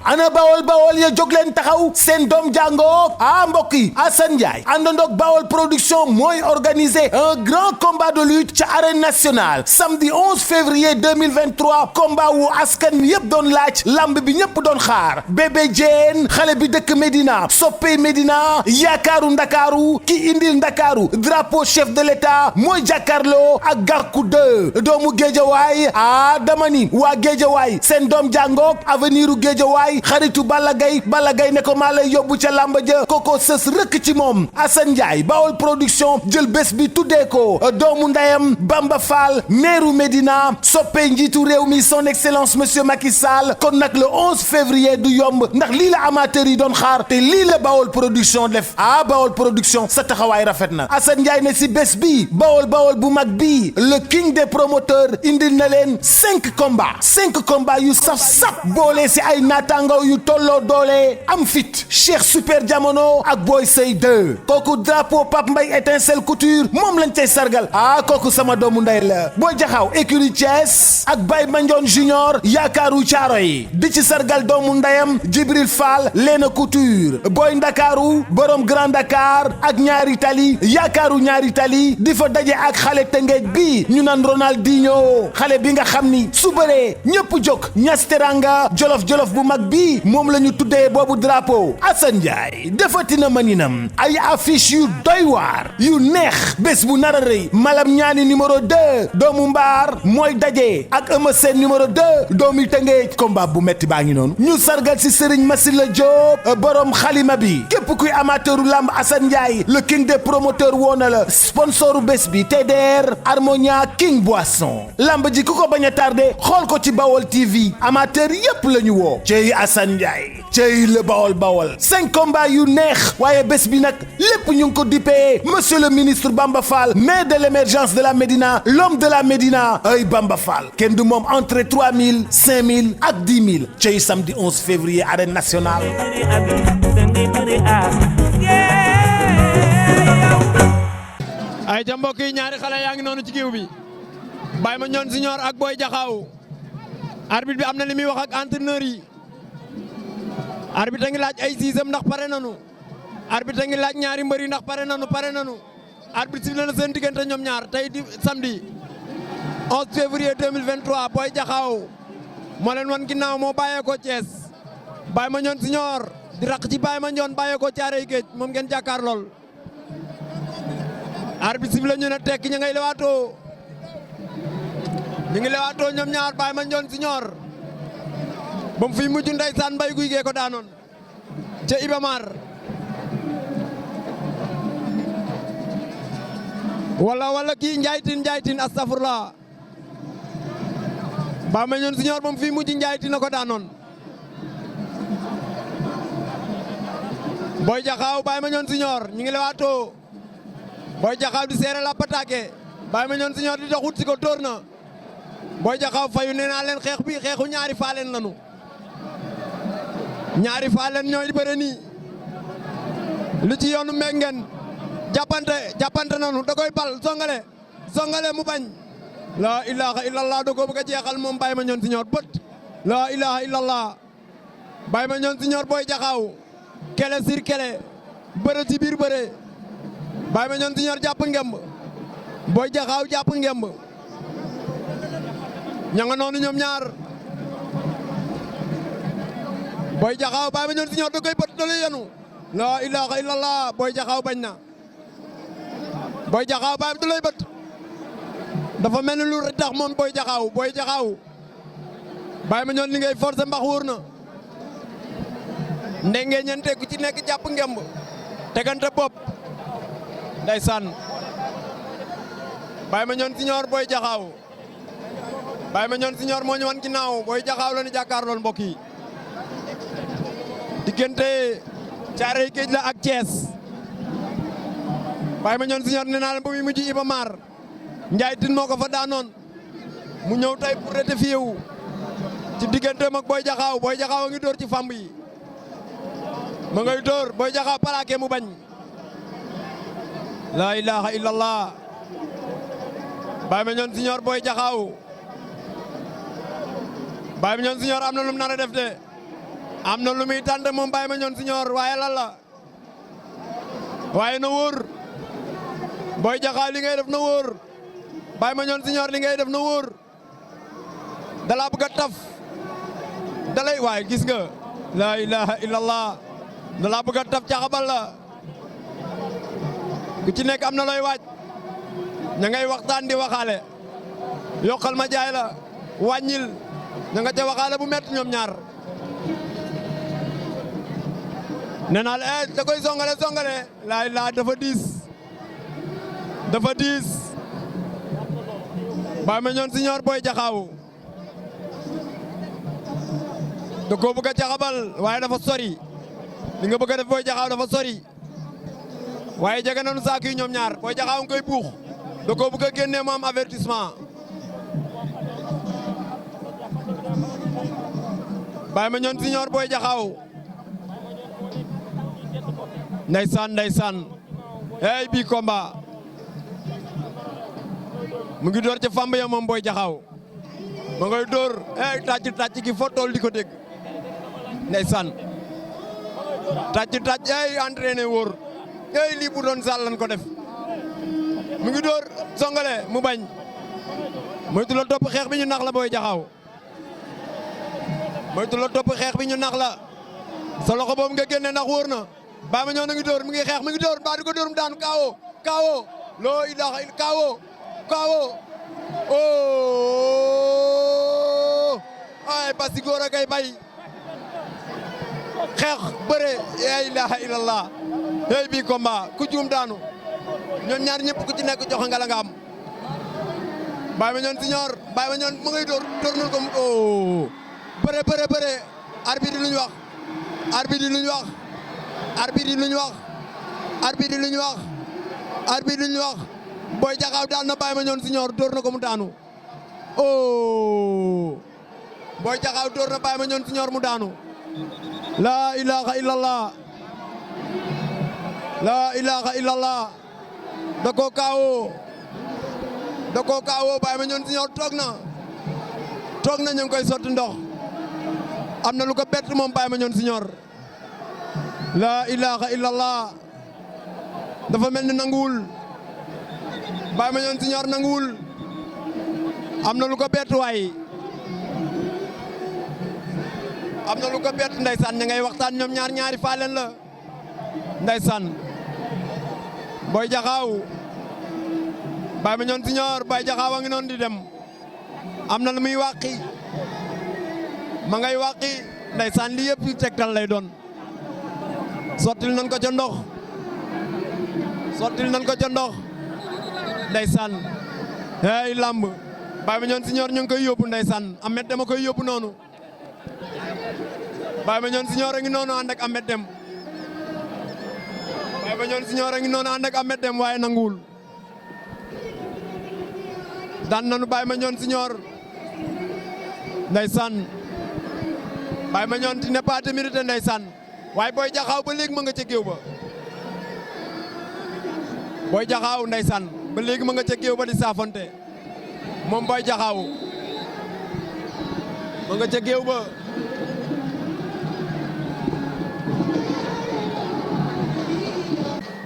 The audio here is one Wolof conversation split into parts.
ana bawol bawol ya jóg leen taxaw seen doom jàngook mbokk yi Assane Ndiaye àndandoog Bawol production mooy organiser un grand combat de lutte ca arène nationale samedi 11 février 2023 combat wu askan yépp doon laaj lamb bi ñépp doon xaar Bébé Diène xale bi dëkk Médina soppe Médina yaakaaru ndakaaru ki indil ndakaaru drapeau chef de l'état mooy jàkkaarloo ak Garkou 2 doomu Géejawaay dama ni waa Géejawaay seen doom jàngook avenir u Géejawaay xaritu Balla Gaye ne ko maa lay yóbbu ca lamba ja koko sës rëkk ci moom Assane Ndiaye Bawol production jël bés bi tuddee ko doomu ndeyam Bamba Fall meeru Médina soppe njiitu réew mi son excellence monsieur Macky Sall kon nag le 11 février du yomb ndax lii la amateur yi doon xaar te lii la Bawol production def Bawol production sa taxawaay rafet na Assane Ndiaye ne si bés bi Bawol bu mag bi le king des promoteurs indil na leen 5 combats yu saf boole si ay naataango yu tolloo doole am fit Cheikh Super Jamono ak Boy Sey 2 kooku drapeau Pape Mbaye étincelle couture moom lañ cay sargal kooku sama doomu ndey la Boy Jaxaw écurie Thiès ak Baye Mandione Junior yaakaaru Caaroy di ci sargal doomu ndeyam Djibril Fall Léna Couture Boy Ndakaaru borom Grand Dakar ak ñaari tali yaakaaru ñaari tali di fa daje ak xale Tëngéej bi ñu naan Ronaldinho xale bi nga xam ni su bëree ñëpp jóg ñas teranga jolof bu mag bi moom la ñu tuddee boobu drapeau Assane Ndiaye defatina maninam ay affiche yu doy waar yu neex bés bu nar a rëy malam ñaani numéro 2 doomu mbaar mooy daje ak Eumeu Sène numéro 2 doomu Tëngéej combat bu metti baa ngi noonu ñu sargal si Serigne Massila Diop borom xalima bi képp kuy amateuru lamb Assane Ndiaye le king des promoteurs woona la sponsoru bés bi TDR Harmonia King Boisson lamb ji ku ko bañ a tardé xool ko ci Bawol TV amateur yépp la ñu woo cey Assane Ndiaye cey le Bawol 5 combats yu neex waaye bés bi nag lépp ñu ngi ko dippee monsieur le ministre Bamba Fall maire de l'émergence de la Médina l'homme de la Médina ay Bamba Fall kenn du moom entre 3000 5000 ak 10 000 cey samedi 11 février arène nationale. ay ca mbokk yi ñaari xale yaa ngi noonu ci géew bi Baye Mandione Junior ak Boy Jaxaw arbitre bi am na li muy wax ak entraîneur yi arbitre a ngi laaj ay siisam ndax pare nanu arbitre a ngi laaj ñaari mbër yi ndax pare nanu arbitre si na seen diggante ñoom ñaar tey di samedi 11 février 2023 Boy Jaxaw moo leen wan ginnaaw moo bàyyeekoo Thiès Baye Mandione Junior di raq ci Baye Mandione bàyyeekoo Thiaroye Géej moom ngeen jàkkaar lool arbitre si la ñu ne tekk ña ngay lewaatoo ñu ngi lewaatoo ñoom ñaar Baye Mandione Junior ba mu fiy mujj ndeysaan mbay guy gee ko daanoon ca Ibamar wala kii njaaytin astafurla Baye Mandione Junior ba mu fiy mujj njaaytin na ko daanoon Boy Jaxaw Baye Mandione Junior ñu ngi lewaatoo Boy Jaxaw di seere la pataake Baye Mandione Junior di dox wut si ko tóor na Boy Jaxaw fayu nee naa leen xeex bi xeexu ñaari faaleen lanu ñaari faaleen ñooy bëre nii li ci yoonu mengen jàppante nanu da koy bal songale mu bañ la ilaha illallah da ko bëgg a jeexal moom Baye Mandione Junior bët la ilaha illallah Baye Mandione Junior Boy Jaxaw kele sir kele bëre ci biir bëre Baye Mandione Junior jàpp ngemb Boy Jaxaw jàpp ngemb ña nga noonu ñoom ñaar Boy Jaxaw Baye Mandione Junior da koy bët da lay yenu la ilaha illallah Boy Jaxaw bañ na Boy Jaxaw Baye da lay bët dafa mel ni lu tax moom Boy Jaxaw Baye Mandione li ngay forcé mbax wóor na ndenge ñente ku ci nekk jàpp ngemb tegante bopp ndeysaan Baye Mandione Junior Boy Jaxaw Baye Mandione Junior moo ñu wan ginnaaw Boy Jaxaw la ñu jàkkaarlool mbokk yi diggante Thiaroye Géej la ak Thiès Baye Mandione Junior nee naa leen ba muy mujj Iba Mar Ndiaye Tine moo ko fa daanoon mu ñëw tey pour rectifier wu ci digganteem ak Boy Jaxaw Boy Jaxaw a ngi dóor ci famb yi ma ngay dóor Boy Jaxaw plaqué mu bañ la ilaha illallah Baye Mandione Junior Boy Jaxaw Baye Mandione Junior am na lu mu nar a def de am na lu muy tànn moom Baye Mandione Junior waaye lan la waaye na wóor Boy Jaxaaw li ngay def na wóor Baye Mandione Junior li ngay def na wóor dala bëgg a taf dalay waaye gis nga la ilaha illallah dala bëgg a taf caxabal la ku ci nekk am na looy waaj ña ngay waxtaan di waxaale yokkal ma jaay la wàññil ña nga ca waxaale bu métti ñoom ñaar nee naa la da koy songale laa ilaa dafa diis Baye Mandione Junior Boy Jaxaaw da koo bëgg a caxabal waaye dafa sori li nga bëgg a def Boy Jaxaaw dafa sori waaye jege nañu saako yi ñoom ñaar Boy Jaxaaw nga koy buux da koo bëgg a génnee mu am avertissement Baye Mandione Junior Boy Jaxaaw ndeysaan hey bii combat mu ngi door ca famb ya moom Boy Jaxaaw ma ngay door hey tàcc gi foo tool di ko dégg ndeysaan tàcc hey entraîné wóor hey lii bu doon sàll lan ko def mu ngi door songale mu bañ moytu la topp xeex bi ñu nax la Boy Jaxaaw moytu la topp xeex bi ñu nax la sa loxo boobu nga génne nax wóor na Baye Mandione ngi door mi ngi xeex mi ngi door mbaa di ko door mu daanu kaawo loo ilaha il kaawo oh ay basi góor a kay bay xeex bëre la ilaha illallah hey bii combat ku juum daanu ñoom ñaar ñëpp ku ci nekk joxe nga la nga am Baye Mandione Junior Baye Mandione mu ngay door nañ ko oh bëre arbitre lu ñu wax arbitre lu ñu wax Boy Jaxaaw daan na Baye Mandione Junior door na ko mu daanu oh Boy Jaxaaw door na Baye Mandione Junior mu daanu la ilaha illallah da koo kaawoo Baye Mandione Junior toog na ñu ngi koy sotti ndox am na lu ko bett moom Baye Mandione Junior la ilaha illallah dafa mel ni nanguwul Baye Mandione Junior nanguwul am na lu ko bett waay am na lu ko bett ndeysaan ña ngay waxtaan ñoom ñaari faaleen la ndeysaan Boy Jaxaaw Baye Mandione Junior Boy Jaxaaw a ngi noonu di dem am na lu muy wàqi ma ngay wàqi ndeysaan li yëpp tegtal lay doon sottil nañ ko ca ndox ndeysaan hey lamb Baye Mandione Junior ñu ngi koy yóbbu ndeysaan Ahmed Deme koy yóbbu noonu Baye Mandione Junior a ngi noonu ànd ak Ahmed Deme Baye Mandione Junior a ngi noonu ànd ak Ahmed Deme waaye nanguwul daan nañu Baye Mandione Junior ndeysaan Baye Mandione ti n'est pas démérité ndeysaan waaye Boy Jaxaaw ba léegi ma nga ca géew ba Boy Jaxaaw ndeysaan ba léegi ma nga ca géew ba di saafonte moom Boy Jaxaaw ma nga ca géew ba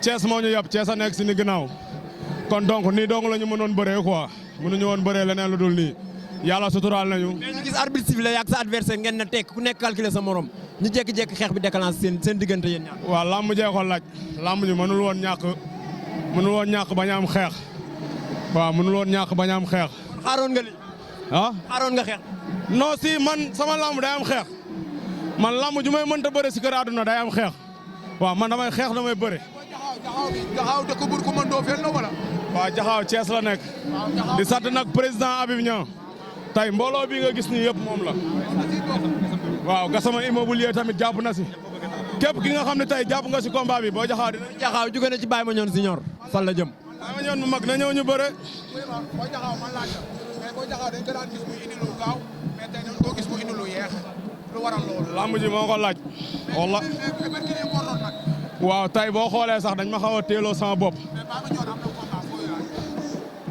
Thiès moo ñu yab Thiès a nekk si ni ginnaaw kon donc nii dong la ñu mënoon bëree quoi mënuñu woon bëree leneen lu dul nii yàlla suturaal nañu. mais ñu gis arbitre sifflé ak sa adversaire ngeen na tekk ku nekk calculer sa morom ñu jékki-jékki xeex bi déclenché seen diggante yéen ñaar. waaw lamb jee ko laaj lamb ji mënul woon ñàkk bañ a am xeex waaw mënul woon ñàkk bañ a am xeex. kon xaaroon nga li ah xaaroon nga xeex. non si man sama lamb day am xeex man lamb ju may mënta bëre si kër àdduna day am xeex waaw man damay xeex damay bëre. Jaxaaw dëkk bur ko mën doo fel na wala. waaw Jaxaaw Thiès la nekk di sant nag président Habib Niang tey mbooloo bi nga gis nii yëpp moom la waaw Gassama immobilier tamit jàpp na si képp ki nga xam ne tey jàpp nga si combat bi Boy Jaxaaw dina. Jaxaaw jóge na ci Baye Mandione Junior fan la jëm. Baye Mandione mu mag na ñëw ñu bëre. Boy Jaxaaw man laaj la mais Boy Jaxaaw dañ ko daan gis muy indi lu gaaw mais tey dañ ko gis mu indi lu yeex lu waral loolu. lamb ji moo ko laaj. walla waaw tey boo xoolee sax dañ ma xaw a teeloo sama bopp.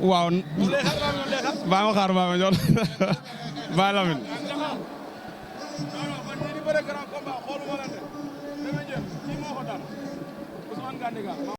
waaw. baa ma xaar Baye Mandione Baye Lamine. bëre grand combat xooluma leen de dama jël kii moo ko daan Ousmane Gandigal